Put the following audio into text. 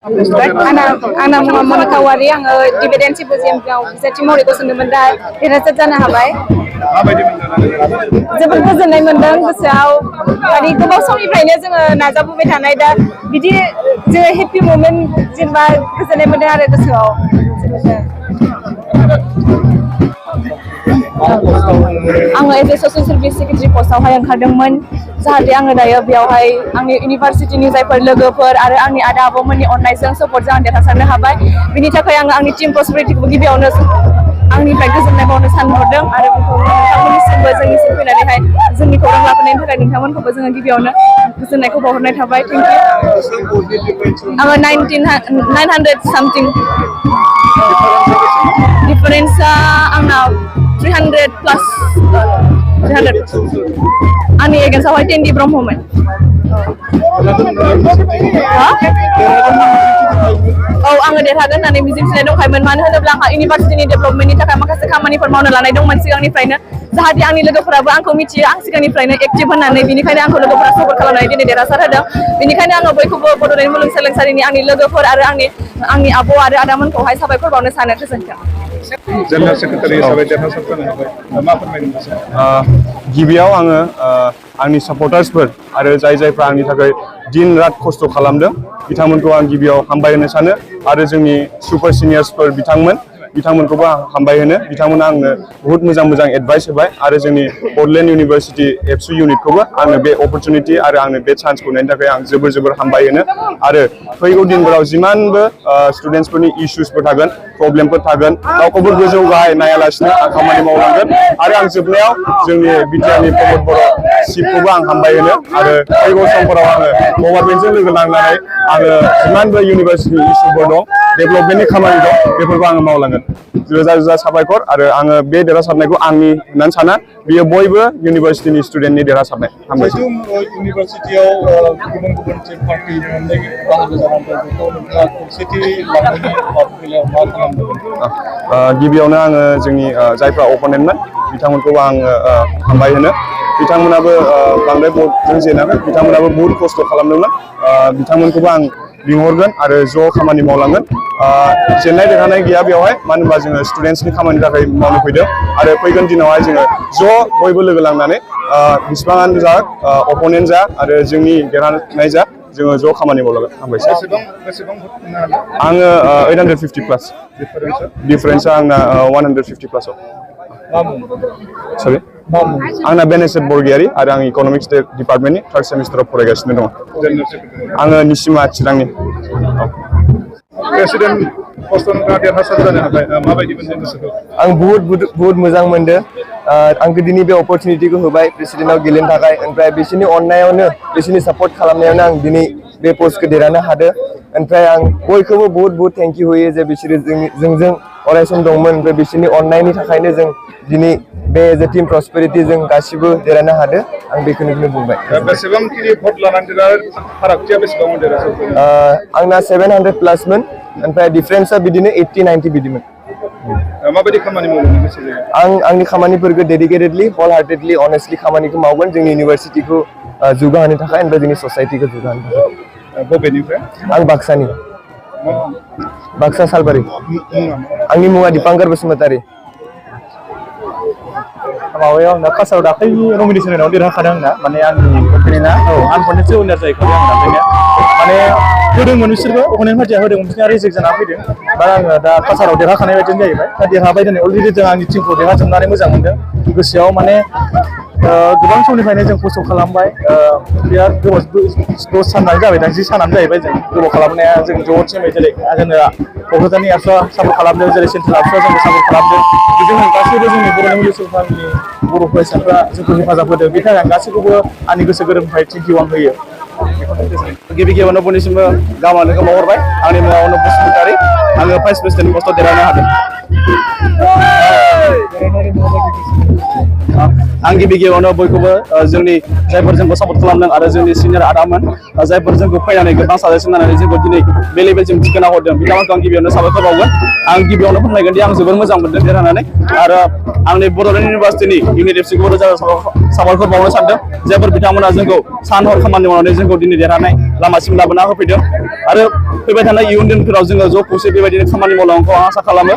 आंना मुङा मनकावारि आङो डिभिडेन्ड सिम्प'जियामआव बिजाथि महरै गसंनो मोनदों देरहासार जानो हाबाय जोबोद गोजोननाय मोनदों गोसोआव माने गोबाव समनिफ्रायनो जोङो नाजाबोबाय थानाय दा बिदि जोङो हेपि मोमेन्ट जेनेबा गोजोननाय मोनदों आरो गोसोआव आङो as a social service secretary पस्टआवहाय ओंखारदोंमोन जाहाथे आङो दायो बेयावहाय आंनि इउनिभारसिटिनि जायफोर लोगोफोर आरो आंनि आदा आब'मोननि अननायजों सापर्टजों आं देरहासारनो हाबाय बिनि थाखाय आङो आंनि टिम प्रस्पेरिटिखौ गिबियावनो आंनिफ्राय गोजोननाय बावनो सानहरदों आरो नोंथांमोननिसिमबो जोंनिसिम फैनानैहाय जोंनि खौरां लाबोनायनि थाखाय नोंथांमोनखौबो जोङो गिबियावनो गोजोननायखौ बावहरनाय थाबाय थेंक इउ आङो 900 सामथिं डिफारेन्सआ आंनाव 300 प्लास 300 आंनि एगेन्स्टआवहाय टेन्डि ब्रह्ममोन औ आङो देरहागोन होननानै मिजिंथिनाय दंखायोमोन मानो होनोब्ला आंहा इउनिभारसिटिनि डेभेलपमेन्टनि थाखाय माखासे खामानिफोर मावनो लानाय दंमोन सिगांनिफ्रायनो जाहाथे आंनि लोगोफोराबो आंखौ मिथियो आं सिगांनिफ्रायनो एक्टिभ होननानै बिनिखायनो आंखौ लोगोफोरा सापर्ट खालामनानै दिनै देरहासार होदों बेनिखायनो आङो बयखौबो बड'लेण्ड मुलुगसोलोंसालिनि आंनि लोगोफोर आरो आंनि आब' आरो आदामोनखौहाय साबायखर बावनो सानो गोजोन्थों जेनेरेल सेक्रेटारि हिसाबै देरहासार जानो हाबाय मा फोरमायगोन गिबियाव आङो आंनि सापर्टार्सफोर आरो जायफ्रा आंनि थाखाय दिन रात खस्थ' खालामदों बिथांमोनखौ आं गिबियाव हामबाय होनो सानो आरो जोंनि सुपार सिनियर्सफोर बिथांमोनखौबो आं हामबाय होनो बिथांमोना आंनो बहुत मोजां एडभाइस होबाय आरो जोंनि बड'लेण्ड इउनिभारसिटि एबसु इउनिटखौबो आंनो बे अपरचुनिटि आरो आंनो बे चान्सखौ होनायनि थाखाय आं जोबोर हामबाय होनो आरो फैगौ दिनफोराव जिमानबो स्टुडेन्टसफोरनि इस्युसफोर थागोन प्रब्लेमफोर थागोन रावखौबो गोजौ गाहाय नायालासिनो आं खामानि मावलांगोन आरो आं जोबनायाव जोंनि बिटिआरनि प्रमद बर' चिफखौबो आं हामबाय होनो आरो फैगौ समफोराव आङो गभर्नमेन्टजों लोगो नांनानै आङो जिमानबो इउनिभारसिटिनि इस्युफोर दं डेभेलपमेन्टनि खामानि दं बेफोरखौ आङो मावलांगोन रोजा साबायखर आरो आङो बे देरहासारनायखौ आंनि होननानै साना बियो बयबो इउनिभारसिटिनि स्टुडेन्टनि देरहासारनाय हामबायसै इउनिभारसिटियाव गुबुन पार्टि बाहागो जानानै बेखौ नोंथाङा खौसेथि लानायनि बेलायाव मा खालामदों गिबियावनो आङो जोंनि जायफ्रा अपोनेन्टमोन बिथांमोनखौबो आङो हामबाय होनो बिथांमोनाबो बांद्राय भटजों जेनाखै बिथांमोनाबो बहुत खस्थ' खालामदोंमोन बिथांमोनखौबो आं लिंहरगोन आरो ज' खामानि मावलांगोन जेननाय देरहानाय गैया बेवहाय मानो होनबा जोङो स्टुडेन्टसनि खामानिनि थाखाय मावनो फैदों आरो फैगोन दिनावहाय जोङो ज' बयबो लोगो लांनानै बिसिबाङानो जा अपोनेन्ट जा आरो जोंनि देरहानाय जा जोङो ज' खामानि मावलांगोन हामबायसै आङो 850 प्लास डिफारेन्सआ आंना 150 प्लासआव सरि आंना बेनेसेट बरगयारि आरो आं इक'नमिक्स डिपार्टमेन्टनि थार्ड सेमिस्टाराव फरायगासिनो दङ आङो निसिमा चिरांनि प्रेसिडेन्ट पस्टआव नोंथाङा देरहासार जानो हाबाय माबायदि मोनदों गोसोखौ आं बहुत मोजां मोनदों आंखौ दिनै बे अपरचुनिटिखौ होबाय प्रेसिडेन्टआव गेलेनो थाखाय ओमफ्राय बिसोरनि अननायावनो बिसोरनि सापर्ट खालामनायावनो आं दिनै बे पस्टखौ देरहानो हादों ओमफ्राय आं बयखौबो बहुत थेंक इउ होयो जे बिसोरो जोंजों अरायसम दंमोन ओमफ्राय बिसोरनि अननायनि थाखायनो जों दिनै बे एज ए टिम प्रस्पेरिटि जों गासिबो देरहानो हादों आं बेखौनो बुंबाय बेसेबांखिनि भट लानानै फारागथिया बेसेबां आंना 700 प्लासमोन ओमफ्राय डिफारेन्सआ बिदिनो 80-90 बिदिमोन माबायदि खामानि मावनो गोसो जायो आंनि खामानिफोरखौ डेडिकेटेडलि हल हार्टेडलि अनेस्टलि खामानिखौ मावगोन जोंनि इउनिभारसिटिखौ जौगाहोनो थाखाय ओमफ्राय जोंनि ससाइटिखौ जौगाहोनो थाखाय बबेनिफ्राय आं बाक्सानि बाक्सा सालबारि आंनि मुङा दिपांकर बसुमतारी माबायाव आंना फार्स्टआव दाख्लैनि नमिनेसन होनायाव देरहाखादों आंना माने आंनि अपेनिङा आं खनसेसो उइनार जाहैखादों आं दाख्लैनिया माने होदोंमोन बिसोरबो अपेनेन्ट पार्टिया होदोंमोन बिसोरना रिजेक्ट जाना फैदों बा आङो दा फार्स्टआव देरहाखानाय बायदिनो जाहैबाय दा देरहाबाय दिनै अलरेडि जों आंनि टिमखौ देरहाजोबनानै मोजां मोनदों गोसोआव माने गोबां समनिफ्रायनो जों खस्थ' खालामबाय बिराद गोबाव साननानै जाबाय दा 10 सानानो जाहैबाय जों गोबाव खालामनाया जों ज' टिमै जेरै जोंनो क'क्राझारनि आबसुआ सापर्ट खालामदों जेरै सेन्ट्रेल आबसुआ जोंखौ सापर्ट खालामदों बिदिनो गासैबो जोंनि बड'लेण्ड मुलुगसोलोंसालिनि बर' फरायसाफ्रा जोंखौ हेफाजाब होदों बेनि थाखाय आं गासैखौबो आंनि गोसो गोरबोनिफ्राय थेंक इउ आं होयो गिबियावनो बयनिसिमबो गाहाम बावहरबाय आंनि मुङा अनुप बसुमतारी आङो भाइस प्रेसिडेन्ट पस्टआव देरहानो हादों आं गिबि गिबियावनो बयखौबो जोंनि जायफोर जोंखौ सापर्ट खालामदों आरो जोंनि सिनियर आदामोन जायफोर जोंखौ फैनानै गोबां साजेसन होनानै जोंखौ दिनै बे लेभेलसिम थिखोना हरदों बिथांमोनखौ आं गिबियावनो साबायखर बावगोन आं गिबियावनो फोरमायगोन दि आं जोबोर मोजां मोनदों देरहानानै आरो आंनि बड'लेण्ड इउनिभार्सिटिनि इउनिट एफसिखौबो रोजा साबायखर बावनो सानदों जायफोर बिथांमोना जोंखौ सान हर खामानि मावनानै जोंखौ दिनै देरहानाय लामासिम लाबोना होफैदों आरो फैबाय थानाय इयुन दिनफोराव जोङो ज' खौसे बेबायदिनो खामानि मावलांनायखौ आं आसा खालामो